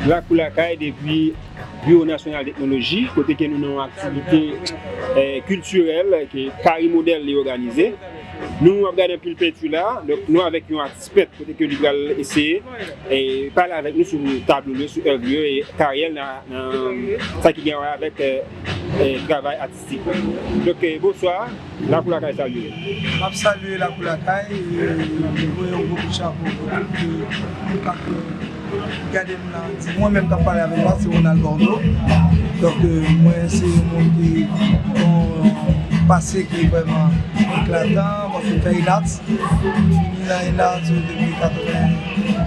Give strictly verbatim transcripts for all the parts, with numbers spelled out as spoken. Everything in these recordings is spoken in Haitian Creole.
Lakou Lakay depi Biwo Nasyonal Teknoloji, kote ke nou nan yon aktivite, eh, kiltirèl ke Kari Modèl li òganize. Nou ap gade anpil penti la, donk nou avèk yon atis pent, kote ke li pral eseye, eh, pale avèk nou sou tablo li yo, sou èv li yo, e karyè l nan, nan sa ki gen wè avèk, eh, eh, travay atistik. Donk, eh, bonswa, Lakou Lakay salye w. M ap salye Lakou Lakay, e voye yon gwo kout chapo pou tout, eh, moun k ap, eh, gade m nan, mwen menm k ap pale avè nou la, se Ronald Bordeaux. Donk, eh, mwen se yon moun ki gen yon pase ki vrèman eklatan, mwen fin fè INATS, fini nan INATS depi katreven,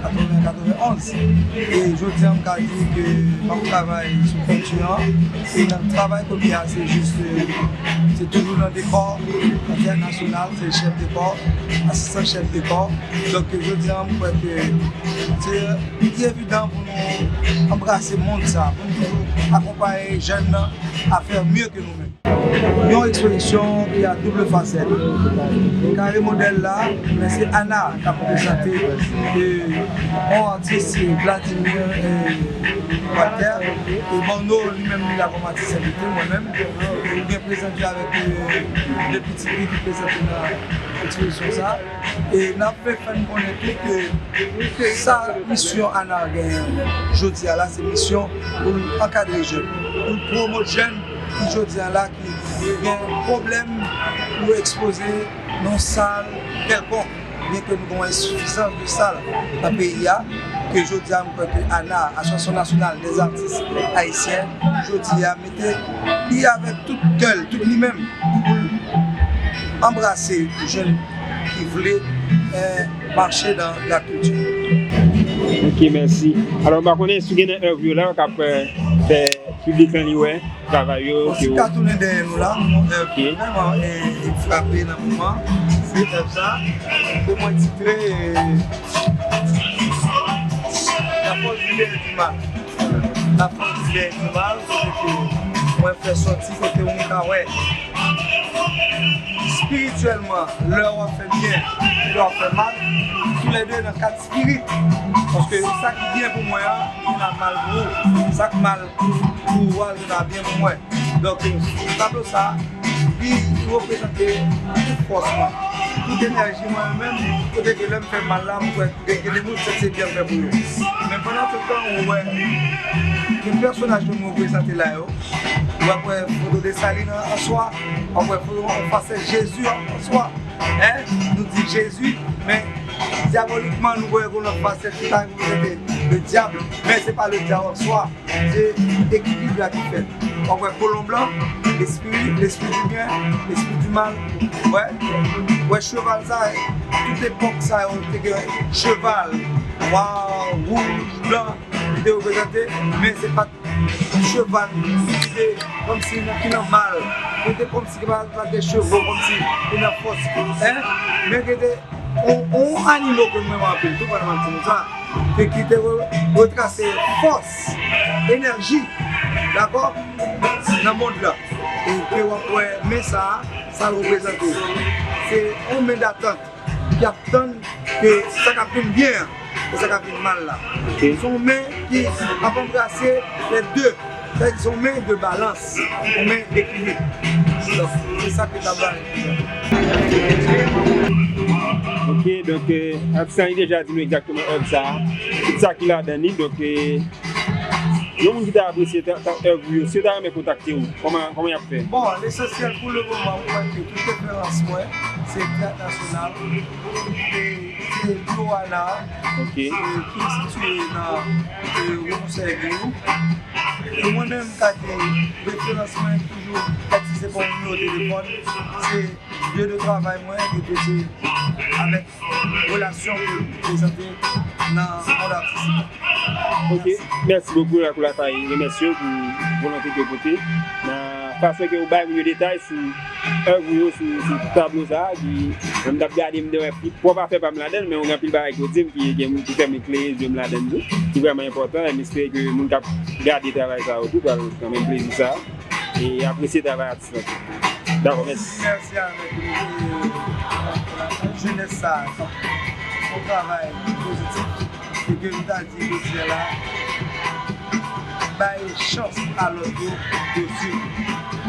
katreven, katreven onz. E jodi a, m ka di ke m ap travay sou penti an. E nan travay ke m ye a, se jis, eh, se toujou nan dekò entènasyonal, se chèf dekò, asistan chèf dekò. Donk, jodi a, m kwè ke se evidan pou nou anbrase mond sa, pou nou toujou akonpaye jèn nan a fè mye ke nou menm. Yon ekspozisyon ki a double facette. Kari Modèl la, men se Ana k ap prezante, eh, yon atis, eh, Vladimir, eh, Walter. E Borno li menm li la kòm atis envite, mwen menm. Li gen prezante avèk, eh, de pitit li ki prezante nan ekspozisyon sa. E n ap fè fè n konnen tou ke sa misyon Ana genyen jodi a la, se misyon pou l ankadre jèn, pou l pwomòt jèn ki jodi a la ki gen pwoblèm pou ekspoze nan sal kèlkonk, byen ke nou gen yon ensifizans de sal nan peyi a, ke jodi a m kwè ke Ana, Association Nationale des Artistes Haïtiens, jodi a mete li avèk tout kè l, tout li menm, pou l anbrase jèn ki vle, eh, mache dans la culture. Ok, mèsi. Alò, m pa konnen si w gen nan èv yo la, w ka, eh, fè piblik lan li wè travay yo. Bon, si w ka tounen dèyè nou la, èv ki vrèman, eh, frape nan moman, se èv sa, ke mwen titre, eh, La force du bien et du mal. La force du bien et du mal, kote ke mwen fè sòti kote moun ka wè espirityèlman, lè w ap fè byen, lè w ap fè mal, toulède nan kat spirit. Paske sa ki byen pou mwen an, li la mal pou ou. Sa k mal pou, pou ou a, li pa byen pou mwen. Donk, tablo sa, li reprezante tout fòs mwen, tout enèji mwen menm, kote ke lè m fè mal la, m kwè gen, gen de moun se, se byen m fè pou yo. Men pandan tout tan, ou wè, gen pèsonaj ke m reprezante la yo, w ap wè foto Desalin an, an swa, w ap wè foto, yon fasèt Jezi an, an swa. Hein? Nou di Jezi, men dyabolikman, nou wè gen lòt fasèt ki ta reprezante le dyab, men se pa le dyab an swa. Se ekilib la ki fèt. W ap wè kolon blan, lespri, lespri di byen, lespri di mal. Wè, wè cheval sa, tout epòk sa yo te gen cheval nwa, wouj, blan ki te reprezante, men se pa t cheval ki te kòmsi nan, ki nan mal, ki te kòmsi ki pa, pa gen chevo, kòmsi ki nan fòs, en, men ki te On, on animo ke m renmen anpil tou, pandan m ap di nou sa, ke ki te re-, retrase fòs, enèji, dakò, nan mond lan. E ke w ap wè men sa a, sa l reprezante. Se on men datant ki ap tann ke sa k ap vin byen an e sa k ap vin mal la. Ok. Se on men ki ap anbrase lè de. Sa vle di se yon men de balans, yon men ekilib. Donk, se sa ke tablo a reprezante. Ok, donk, eh, atis lan li deja di nou egzakteman èv sa a, tout sa ki ladan li. Donk, eh, yon moun ki ta apresye ta, ta èv ou yo, si yo ta renmen kontakte w, kòman, kòman y ap fè? Bon, lesansyèl pou le moman, mwen kwè ke tout referans mwen, se Teyat Nasyonal, e se Biwo Ana, ok, e ki sitiye nan, e, Rue Conseil Guillou. E mwen menm, m ka di, referans mwen toujou, si se pa yon nimewo telefòn, se lye de travay mwen, e tou se avèk relasyon ke m prezante nan mond atistik. Ok, mèsi bokou, Lakou Lakay remèsye w pou volonte ke w pote nan fason ke w bay moun yo detay sou èv ou yo, sou, sou tablo sa a, ki, mwen m t ap gade, m te wè pwòp afè pa m ladan l, men w gen anpil bagay ke w di m ki, ki, ki fè m eklere zye m ladan l tou, ki vrèman enpòtan, e m espere ke moun k ap gade travay sa yo tou pral pran menm plezi sa a, e apresye travay atis lan tou. Dakò, mèsi. Mèsi avèk, euh, jenès sa a, k ap fè yon travay pozitif, e ke m ta di jodi a la, bay chans a lòt yo, yo swiv.